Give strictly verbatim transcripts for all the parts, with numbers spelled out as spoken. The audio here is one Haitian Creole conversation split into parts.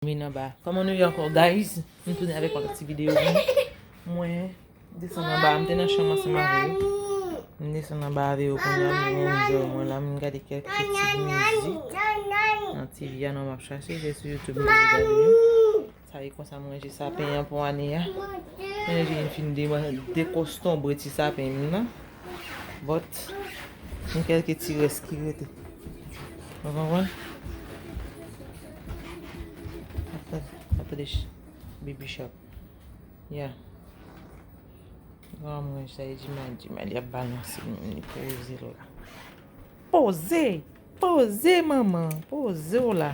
Vin anba. Kòman nou ye ankò, guys? M tounen avèk yon lòt ti videyo pou nou. Mwen desann anba, m te nan chanm ansanm avè yo. M desann anba avè yo kounye a, m enjoy mwen la, m gade kèk ti mizik nan T V a, non, m ap chache, se sou YouTube m toujou gade yo. Sa e konsa m ranje sapen an pou ane a. Mwen vin fin de-, dekostonbre ti sapen m nan. But, gen kèlke ti rès ki rete. Ou konprann? Ap tande, ap tande ch-, baby shark. Ya. Granmoun sa e di mal, di mal, y ap balanse, li poze l la. Poze! Poze, manman! Poze w la!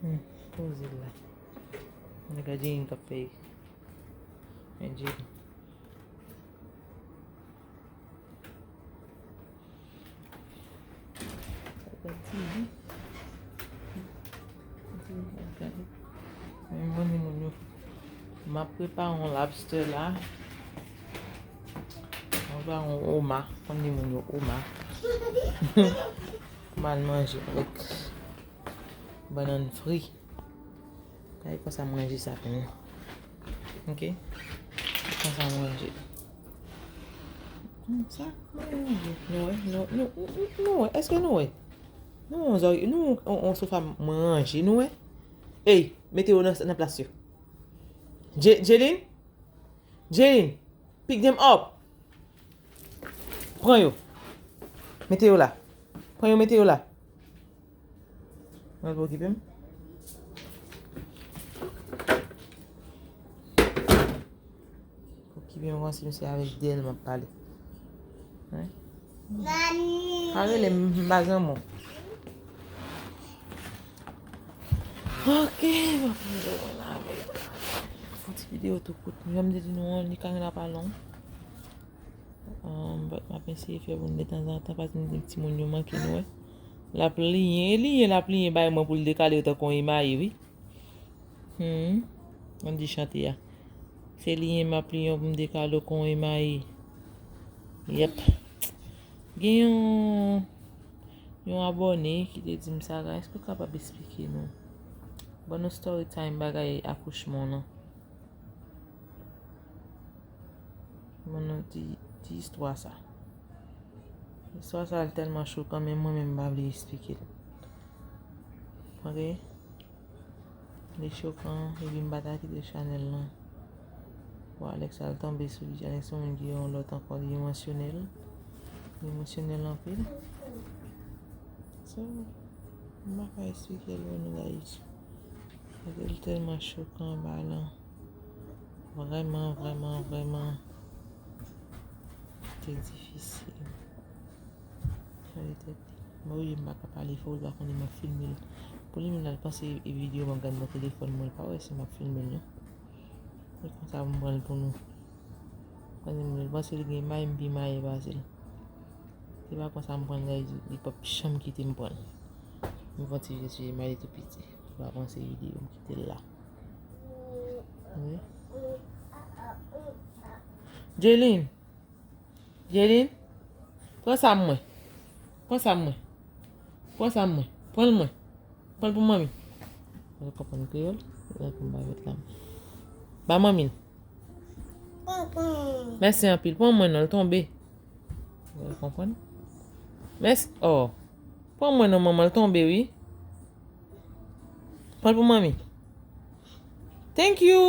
Hmm, poze l la. Nèg la Jenny k ap fè. Men Jenny. Gad T V. Gad T V, gad gade. Men mwen ni moun yo. M ap prepare yon lobster la. M ap prepare yon oma. Konn ni moun yo oma. M al manje avèk bannann fri. Gade konsa m ranje sa pou nou. Ok? Konsa m ranje. Konsa, mwen ranje. Nou wè? Nou, nou, nou, nou wè? Èske nou wè? Nou wè, nou, on, on sofa mwen ranje, nou wè? Ey, mete yo nan, nan plas yo. Je-, Jelin? Jelin, pick them up. Pran yo. Mete yo la. Pran yo, mete yo la. Mwen pa okipe m. Okipe m konsi m se avèk Dèl m ap pale. Wi. Pa rele m, m pa zanmi w. Ok, m ap pale mwen avèk. Fon ti videyo tou kout. Jan m te di nou an, li ka gen la pa long. Um, but m ap eseye fè pou nou de tanzantan, paske m di timoun yo manke nou, wè. L ap liyen, e liyen l ap liyen bay mwen pou l dekale yo tankou yon emaye, wi. Hmm. Ann di chante a. Se liyen m ap liyen pou m dekale w kon emaye. Yep. Gen yon, yon abòne ki te di m, Saga, èske w kapab esplike nou? Ban nou story time bagay akouchman w lan. Ban nou ti, ti istwa sa. Istwa sa, l tèlman chokan, men mwen menm m pa vle esplike l. Ok? Li chokan, epi m pa ta kite chanèl lan. Bon, Alex al tonbe sou li. Alex se yon moun ki yon lòt ankò, li emosyonèl. Li emosyonèl anpil. So, m pa ka esplike l pou nou, guys. Paske l tèlman chokan anba lan. Vrèman, vrèman, vrèman. Te difisil. Chanje tèt li. Mwen, wi, m pa ka pale fò, l pa konnen m ap filme l. Pou li menm, l al panse e videyo m ap gade nan telefòn mwen, l pa wè si m ap filme l, non. E konsa, m pran l pou nou. Konnen m, l panse l gen may, m pi maye pase l. Se pa konsa m pran l, guys, li p ap janm kite m pran l. M fè yon ti jès, wi, m ale tou piti. Ou pa panse videyo, m kite l la. Wi. Jelin. Jelin. Pran sa mwen. Pran sa mwen. Pran sa mwen. Pran l mwen. Pran l pou manmi. Mwen konprann kreyòl. Mwen konprann ba mèt la. Ba manmi l. Mèsi anpil. Pran mwen non, l tonbe. Ou konprann? Mèsi. Oh. Pran mwen non, manman, l tonbe, wi. Pran l pou manmi. Thank you.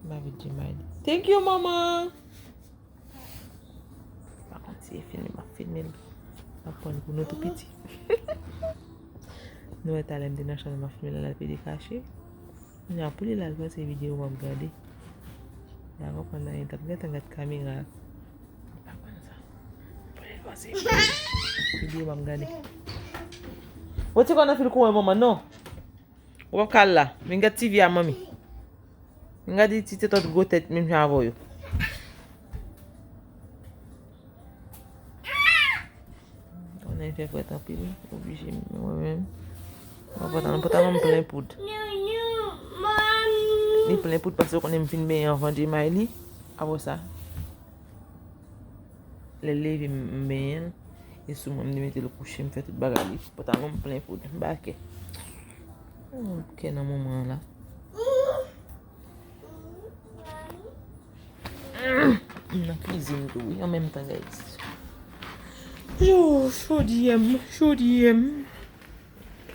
M pa vle di may. Thank you, manman. Pa konn si e filme, m ap filme l. M ap pran l pou nou tou piti. Nou wè talè m te nan chanm, m ap filme l, l al pede kache. Kounye a pou li la, l panse videyo m ap gade. Li pa konprann anyen, t ap gentan gad kamera. Li pa konn sa. Pou li, l panse videyo m ap gade. Retire kò nan fil kouran, manman, non. Ou p ap ka al la. Vin gad T V a, manmi. Vin gade ti tèt gwo tèt menm jan avè w yo. Konnen fè frèt anpil, oblije mwen menm. Mwen pantalon, pantalon m plen poud. Li plen poud paske w konnen m fin benyen anvan J-May li. Apre sa, lè l leve m, m benyen l. E sou mwen, m te mete l kouche, m fè tout bagay li. Pantalon m plen poud, m bakè. Oh, kè nan manman an la. M nan kizin tou, wi, an menm tan, guys. Yo, chodyè m, chodyè m.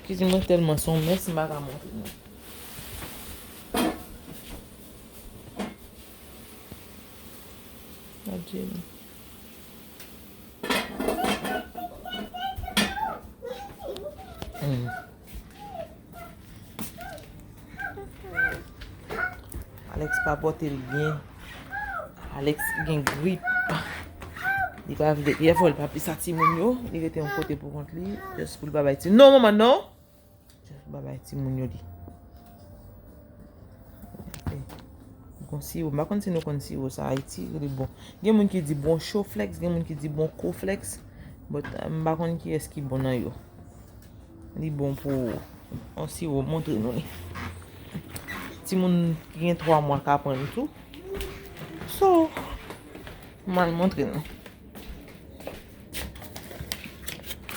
Kizin mwen tèlman se yon mès, m pa ka montre nou. Gade m. Hmm. Alex pa pòte l byen. Alex gen grip. Li pa vle, yè fò l pa plis a timoun yo. Li rete yon kote pou kont li. Just pou l pa bay ti. Non, manman, non! Just pou l pa bay timoun yo li. Gon siwo. M pa konn si nou konn siwo sa Ayiti, li bon. Gen moun ki di bon Choflex, gen moun ki di bon Coflex. But, uh, m pa konn kiyès ki bon nan yo. Li bon pou yon siwo, montre nou li. Timoun ki gen twa mwa ka pran li tou. So, m al montre nou.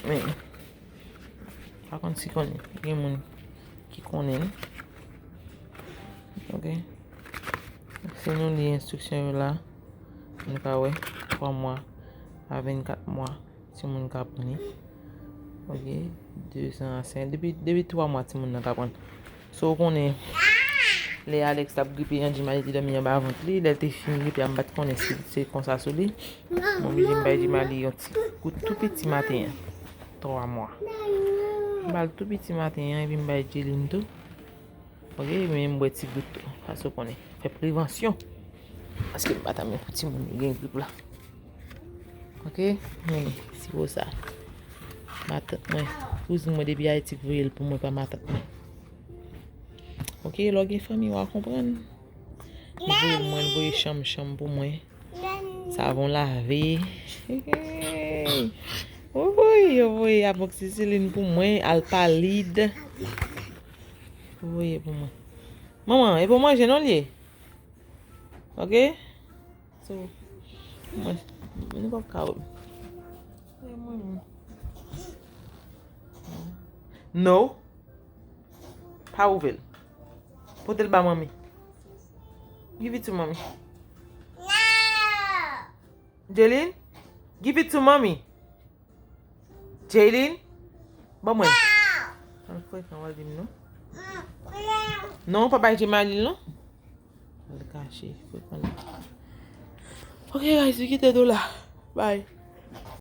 Men, pa konn si konnen, gen moun ki konnen. Ok. Si nou li enstriksyon yo la, nou ka wè twa mwa a vennkat mwa, timoun ka pran li. Ok, de zan a senk, depi, depi twa mwa timoun nan ka pran. So, w konnen, lè Alex t ap gripe, Anjimali te dòmi anba vant li, lè l te fin gripe a, m pa t konnen si se konsa sou li. M oblije m bay Jimali yon ti gout tou piti maten an. Twa mwa. M ba l tou piti maten an, epi m bay Jeline tou. Ok, men m bwè ti gout tou. Paske w konnen, fè prevansyon. Paske m pa ta men pou timoun yo gen grip la. Ok, men siwo sa. Matant mwen, kouzin mwen depi Ayiti voye l pou mwen pa matant mwen. Ok, lè w gen fanmi, w a konprann. Li voye mwen, li voye chanm, chanm pou mwen. Savon lave. Woy, yo voye amoxicilline pou mwen, Alpalid. Yo voye pou mwen. Manman, e pou manje non l ye? Ok? So, mwen, nou p ap ka wè m. E mwen menm. No. Pa ouvè l. Pote l ba manmi. Give it to mommy. Jaylin, give it to mommy. Jaylin, ban mwen. Al frekan, w al di m non. Non, pa bay Jimali non. Al kache, frekan. Ok, guys, nou kite nou la. Bye.